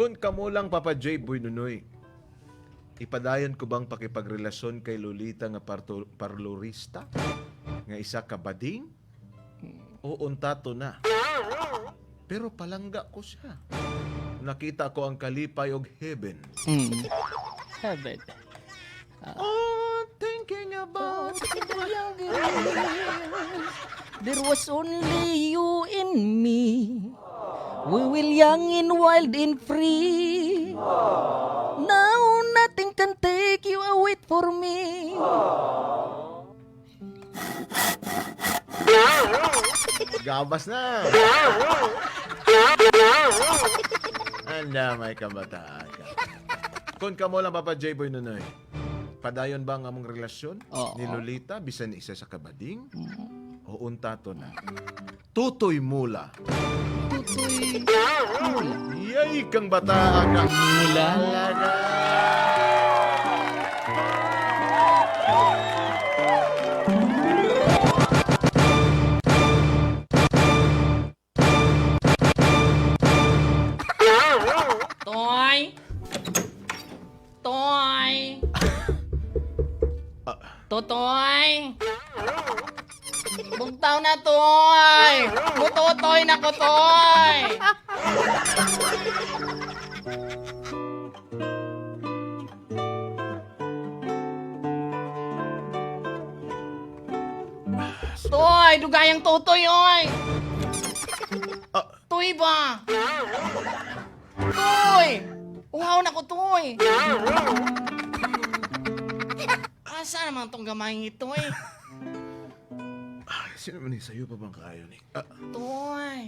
Kung kamo lang, Papa J. Boy Nunoy, ipadayon ko bang pakipagrelasyon kay Lolita nga parlorista? Nga isa ka bading? O untato na? Pero palangga ko siya. Nakita ko ang kalipay og heaven. Heaven. Oh, thinking about There was only you and me. We were young and wild and free. Now nothing can take you away from me. Gabas na! Anda, may kabataan ka. Kung kamo lang, Papa J. Boy Nunoy, padayon ba ang among relasyon Oo. ni Lolita bisan isa sa kabading? O untato na? Tutoy mula. Tutoy mula. Yay kang bataan ka! Mula. Talaga! Toy! Toy! Totoy! Bugtaw na, Toy! Mutotoy na ko, Toy! Toy, dugayang totoy, oy! Ah. Toy ba? Toy! Uhaw na ko, Toy! Asa naman tong gamayng ito, eh? Ay, sino man ni sa'yo pa bang kaayo ni? Ah, Toy!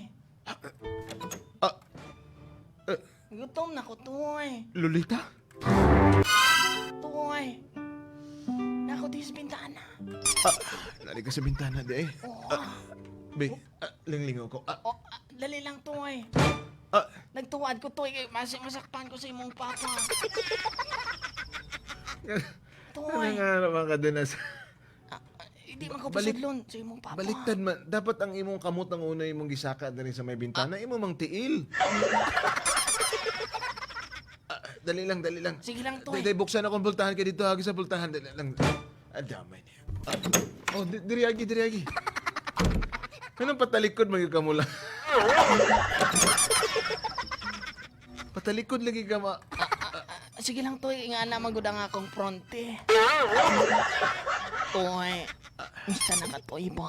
ah, Gutom na ko, Toy! Lolita? Toy! Nako, di sa bintana. Ah, lali ka sa bintana di eh. Oh, Ah, be, ah, linglingaw ko. Ah, oh, ah, dali lang, Toy. ah, Nagtuwad ko, Toy. Kay masakpan ko sa imong papa. ano Toy! nga naman ka din nasa... Ah, ah, hindi man ko Balik- pasudlon sa imong papa. Baliktad man. Dapat ang imong kamot ang una imong gisaka na rin sa may bintana. Imo mang tiil. Ah, dali lang, dali lang. Sige lang, Toy. Day, day, buksan akong pultahan kay dito. Agi sa pultahan. Dali lang. Ah, damay niya. Ah, oh, diri agi, diri agi. Anong patalikod magyud ka mula? Patalikod lagi ka ma... Ah, sige lang, Toy. Nga na magud ang akong fronte. Toy. Musta na ka, Toy ba?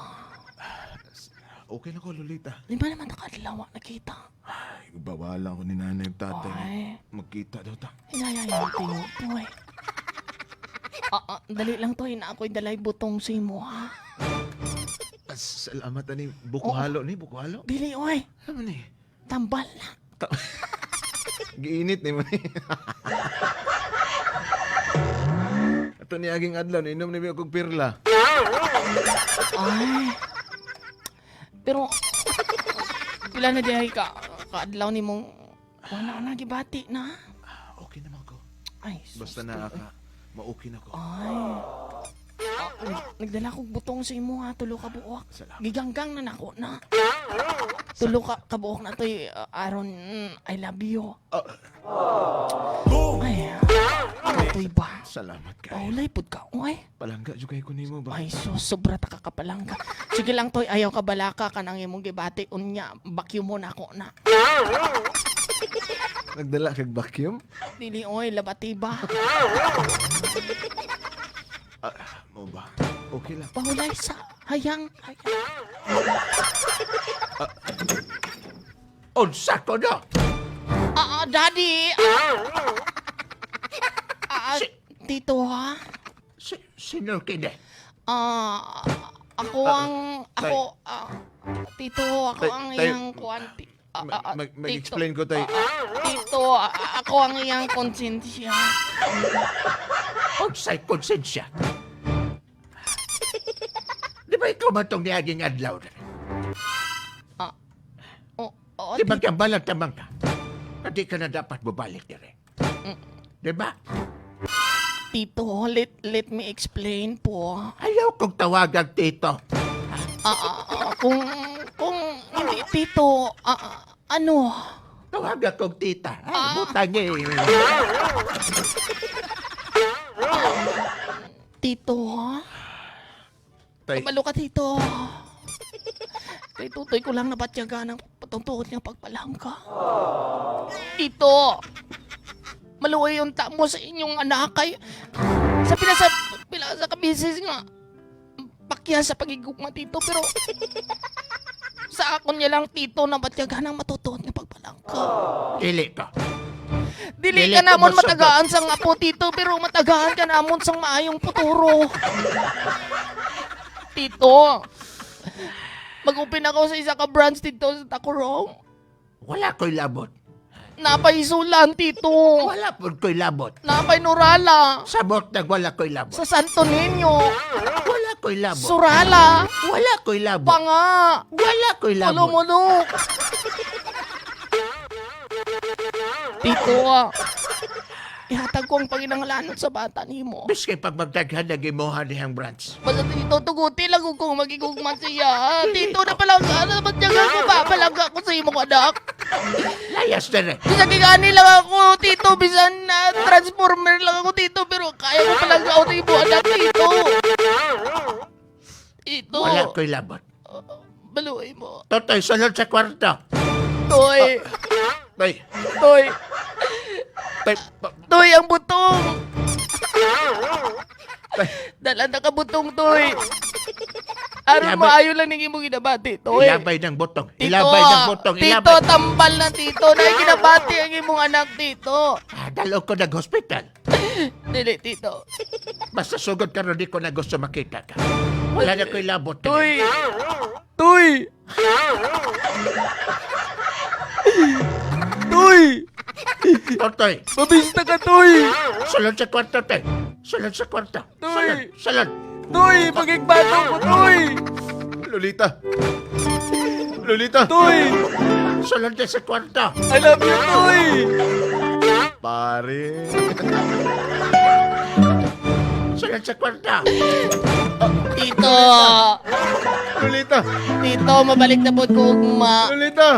Okay na ko, Lolita. Di ba naman nakadlaw nakita? Ay, bawala ko ni nanay at tatay. Ay. Magkita daw ta. Hinayayang tingo, Toy. Ah, ah, dali lang, Toy. Na ako'y dalay butong sa imo, ha? Ah, salamat ani. Buko halo ni, buko halo. Dili, oy. Ano ni? Tambal na. Giinit ni mo ni. Ato ni aging adlaw, inom ni mi og pirla. Ay. Pero, pila na dihay ka, kaadlaw ni mong, wala na, gibati na. Ah, okay naman ko. Ay, sus, Basta na ka, ma-okay na ko. Ay. Ah, nagdala kog butong sa imo ha, tulo ka buok. Salamat. Giganggang na nako na. Tulo ka kabuok na to'y aron I love you. Ah, Ay. Toy ba? Salamat kayo. Paulay pud ka, oy. Palangga jud kay ko nimo ba? Ay, so, sobra ta ka kapalangga. Sige lang, Toy, ayaw ka balaka kanang imong gibati unya, vacuum mo na ako na. Nagdala kag vacuum? Dili oy, labati ba? Ah, mo ba? Okay lang. Pahulay sa hayang. Hayang. Unsa ko no? Ah, ah, daddy. Ah, ah, tito ha? Si, sino kini? Ah, ako ang ako ah, tito, ako Tay- ang tay- iyang kuan. Mag-explain ko tay. Tito, ah, tito, ah, ako ang iyang konsensya. Unsay konsensya? Di ba ikaw man tong niaging adlaw na? Ah, oh, oh, Di ba gambalan tamang ka? Hindi ka na dapat bubalik dire. Di ba? Tito, let me explain po. Ayaw kong tawagang tito. Ah, ah, ah, kung hindi tito, ah, ah, ano? Tawag akong tita. Ay, butang eh. Tito, ha? Tay, Kabalo ka, tito. Kay tutoy ko lang nabatyaga ng patungtuhod nga pagpalangka. Tito, maluway yung tamo sa inyong anak kay sa pila sa pila sa kabisis nga pakya sa pagigugma, tito, pero sa akon niya lang, tito, nabatyaga ng matutuhod nga pagpalangka. Dili ko. Dili Dili ka ko namon masugot. matagaan sang apo, tito, pero matagaan ka namon sang maayong futuro. Tito, mag-open ako sa isa ka branch dito sa Tacorong. Wala ko'y labot. Napaisulan, tito. Wala po ko'y labot. Napay Norala. Sabot nag wala ko'y labot. Sa Santo Niño. Wala ko'y labot. Surala. Wala ko'y labot. Panga. Wala ko'y labot. Mulumulok. Tito, ah. Ihatag ko ang panginanglanon sa bata nimo. Biskay pag magdaghan na gimuha niyang branch. Basta tito, tuguti lang kung magigugma siya. Tito, na palangga, na batyaga ko ba? Palangga ko sa imong anak. Layas na rin. Bisan gigani lang ako, tito. Bisan na transformer lang ako, tito. Pero kaya ko palangga ako sa imong anak, tito. Tito. Wala ko'y labot. Baluay mo. Totoy, sulod sa kwarto. Toy. tay, Toy. tay, Toy, ang butong. Dala na ka butong, Toy. Aron Ilabay- maayo lang ning imong ginabati, Toy. Ilabay ng butong. Tito, Ilabay ng butong. Tito, Ilabay. tambal na, tito. Na ginabati ang imong anak, tito. Ah, dalo ko nag-hospital. Dili, tito. Basta sugod ka ron, di ko na gusto makita ka. Wala na ko'y labot. Tuy! Tuy! Tuy! Totoy, Mabista ka, Tuy! sulod sa kwarto, toy. Sulod sa kwarto. Toy! Sulod, sulod. Tuy! Pagigbato ko, Tuy! Lolita. Lolita. Tuy! Sulod na sa kwarto. I love you, Tuy! Pare. Sulod sa kwarto. Tito! Lolita. Tito, mabalik na po ko ugma. Lolita.